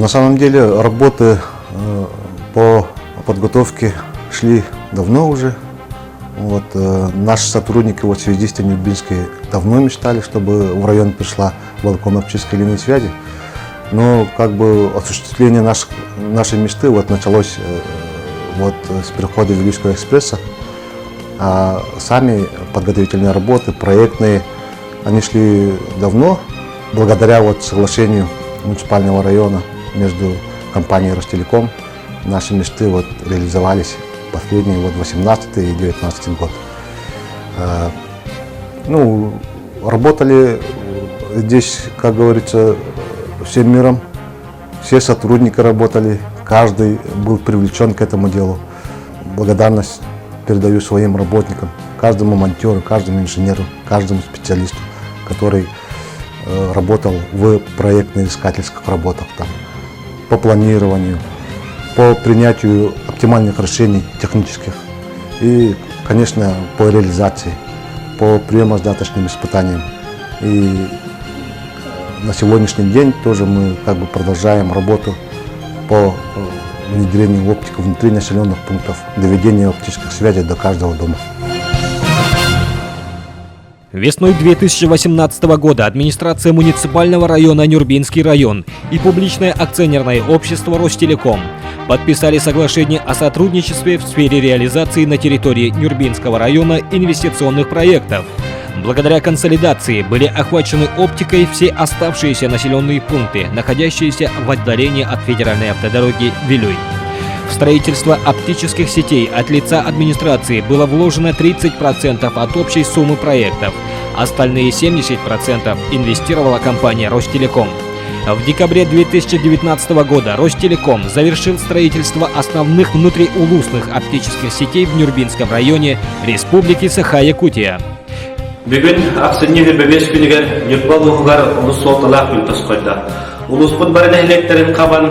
На самом деле работы по подготовке шли давно уже. Вот, наши сотрудники, вот связисты Нюрбинские, давно мечтали, чтобы в район пришла волоконно-оптическая линия связи. Но как бы осуществление нашей мечты вот началось вот с прихода Вилюйского экспресса. А сами подготовительные работы, проектные, они шли давно, благодаря вот соглашению муниципального района между компанией «Ростелеком» наши мечты вот реализовались последние вот 18 и 19 год. Ну, работали здесь, как говорится, всем миром, все сотрудники работали, каждый был привлечен к этому делу. Благодарность передаю своим работникам, каждому монтеру, каждому инженеру, каждому специалисту, который работал в проектно-изыскательских работах там, по планированию, по принятию оптимальных решений технических и, конечно, по реализации, по приемо-сдаточным испытаниям. И на сегодняшний день тоже мы как бы продолжаем работу по внедрению оптики внутри населенных пунктов, доведению оптических связей до каждого дома. Весной 2018 года администрация муниципального района Нюрбинский район и публичное акционерное общество «Ростелеком» подписали соглашение о сотрудничестве в сфере реализации на территории Нюрбинского района инвестиционных проектов. Благодаря консолидации были охвачены оптикой все оставшиеся населенные пункты, находящиеся в отдалении от федеральной автодороги Вилюй. В строительство оптических сетей от лица администрации было вложено 30% от общей суммы проектов. Остальные 70% инвестировала компания «Ростелеком». В декабре 2019 года Ростелеком завершил строительство основных внутриулусных оптических сетей в Нюрбинском районе Республики Саха-Якутия. Бүгүн ахсынньы 25 күнүгэр Ньурба улууһугар олус суолталаах күн тосхойдо. Улууспут бары нэһилиэктэрин хабан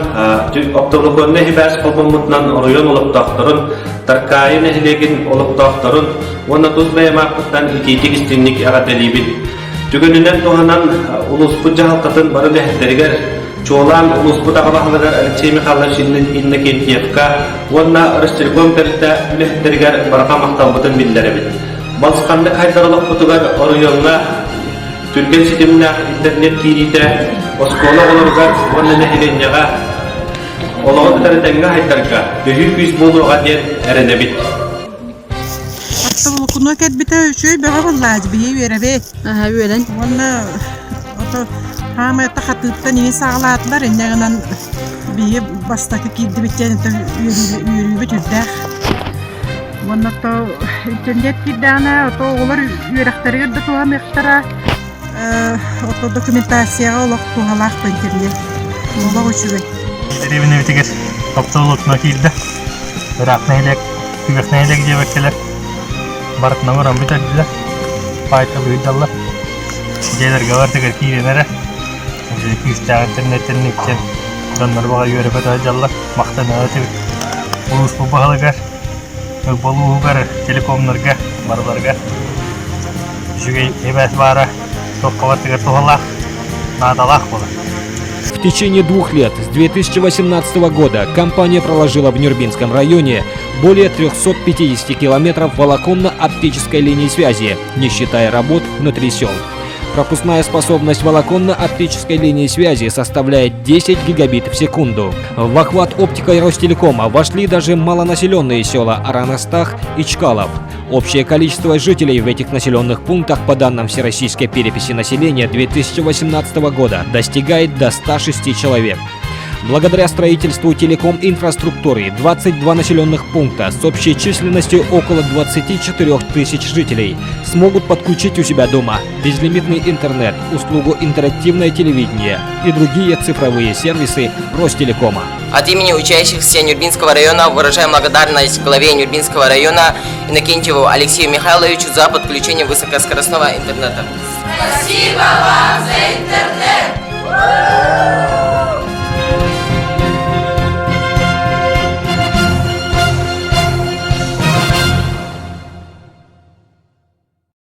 оптоволоконнай сибээс холбоммутунан оройуон олохтоохторун, Таркаайы нэһилиэгин олохтоохторун уонна тус бэйэм ааппыттан итиитик истиҥник эҕэрдэлиибин. Түгэнинэн туһанан улууспут дьаһалтатын бары үлэһиттэригэр, чуолаан улууспут аҕа баһылыгар Алексей Михайлович Иннокентьевка уонна Ростелеком тэрилтэ үлэһиттэригэр барҕа махталбытын биллэрэбит. Балысханнык хайдар олохпутугар оройуоҥҥа түргэн ситимнээх интернет киириитэ оскуола оҕолоругар уонна нэһилиэнньэҕэ олоҕу кытары тэҥҥэ хайдарга төһүү күүс буолуоҕа диэн эрэнэбит. Оптоволокно кэлбитэ үчүгэй бөҕө буоллаачы, биһи үөрэбит. Аһа үөрэн. Уонна ото хаамай ото хатыыттан иһин саҕалаатылар, инньэ гынан биһи бастакы киирдибит диэн үөрүүбүт үрдээх. Уонна то интернет киирдэҕинэ ото оҕолор үөрэхтэригэр да туһаныахтара, ото документацияҕа олох туһалаах да интернет. Олох үчүгэй. Дэриэбинэбитигэр оптоволокно киирдэ. Ыраах нэһилиэк, түгэх нэһилиэк диэбэккэлэр барытынан оҥорон бүтэрдилэр. Паайкалыырдаллар. Дьиэлэргэ барытыгар киирэн эрэ. Күүстээх интернеттэн иккиэн дьоннор баҕа үөрэ-көтө сылдьаллар. Махтана этибит. Улууспут баһылыгар Болууһугар, телекомнарга, барыларга үчүгэй эбээс баара туохха барытыгар туһалаах, наадалаах буолар. В течение 2 лет, с 2018 года, компания проложила в Нюрбинском районе более 350 километров волоконно-оптической линии связи, не считая работ внутри сел. Пропускная способность волоконно-оптической линии связи составляет 10 гигабит в секунду. В охват оптикой Ростелекома вошли даже малонаселенные села Аранастах и Чкалов. Общее количество жителей в этих населенных пунктах по данным Всероссийской переписи населения 2018 года достигает до 106 человек. Благодаря строительству телеком-инфраструктуры 22 населенных пункта с общей численностью около 24 тысяч жителей смогут подключить у себя дома безлимитный интернет, услугу интерактивное телевидение и другие цифровые сервисы Ростелекома. От имени учащихся Нюрбинского района выражаем благодарность главе Нюрбинского района Иннокентьеву Алексею Михайловичу за подключение высокоскоростного интернета. Спасибо вам за интернет!